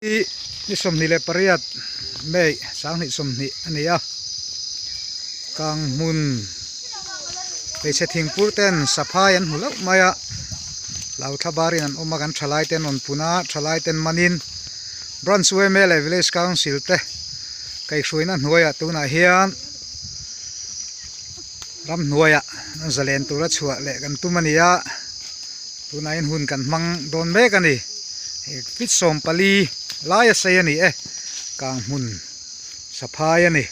Hi ni 28 May 2020 a ni a, kang hmun hmeichhe thingpur ten saphai an hmu loh mai a, lau thla barin an awm a kan thalai te an rawn pun a, thalai ten manin Branch yma leh Village Council te kaihhruaina hnuaiah tunah hian ramhnuaiah an zalen tura chhuah leh kan tum a ni a. Tunah hian hun kan hmang dawn mek a ni. Hei feet 14 lai a sei a ni e. Kang hmun saphai a ni.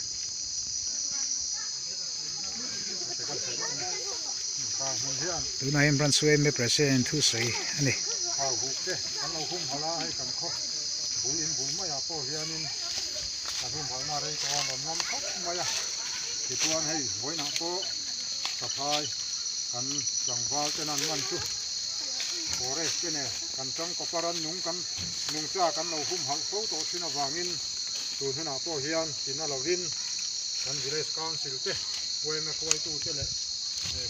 Tunah hian Branch yma President thu sawi a ni. Kan tlangval ten an man chu forest te nen kan tangkawpa rannung kan nungcha kan lo humhalh fo tawh thin avangin tun hunah pawh hian tina lovin kan village council te yma hruaitu te leh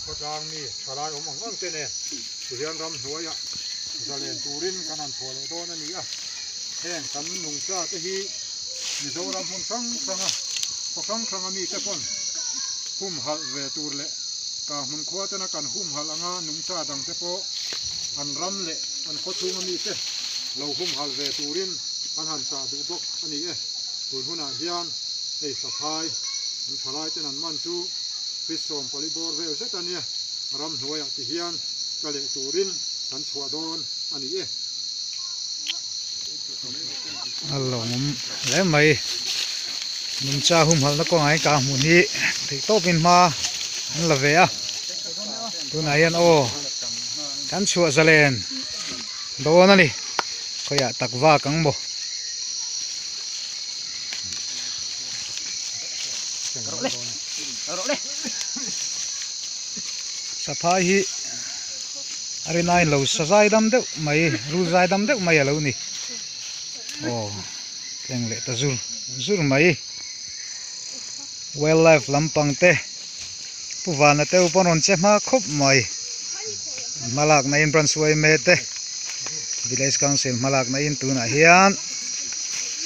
khawtlang mi thalai awm ang ang te nen tihian ramhnuaiah zalen turin kan han chhuah leh dawn a ni a, heng kan nungcha te hi Mizoram hmun hrang hranga khaw hrang hranga mite pawn humhalh ve tur leh Kang hmun khua tena kan humhalh anga nungcha dangte pawh an ram leh an khaw chhunga mite lo humhalh ve turin an han chah duh bawk a ni e. Tun hunah hian hei saphai an thalai ten an man chu feet 14 bawr vel zet a nia, ramhnuaiah ti hian tla leh turin kan chhuah dawn a ni e. A lawmawm hle mai nungcha humhalhna kawngah hian kang hmun hi theih tawpin hma an la ve a tunah hian aw kan chhuah zalen dawn a ni khawiah tak vak ang maw. Saphai hi a rinaiin lo sa zai dam deuh mai rul zai dam deuh mai a lo ni aw tleng leh ta zur zur mai wildlife lampang te pu vana te pawh an rawn che hma khawp mai hmalakna in branch yma te village council hmalakna in tunah hian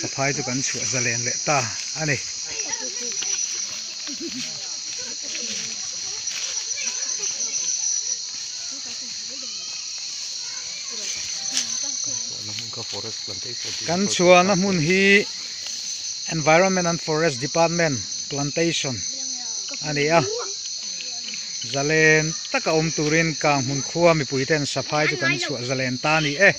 saphai chu kan chhuah zalen leh ta a ni. Kan chhuahna hmun hi Environment and Forest Department plantation a ni a, zalen taka awm turin kang hmun khua mipui ten saphai chu kan chhuah zalen ta a ni e.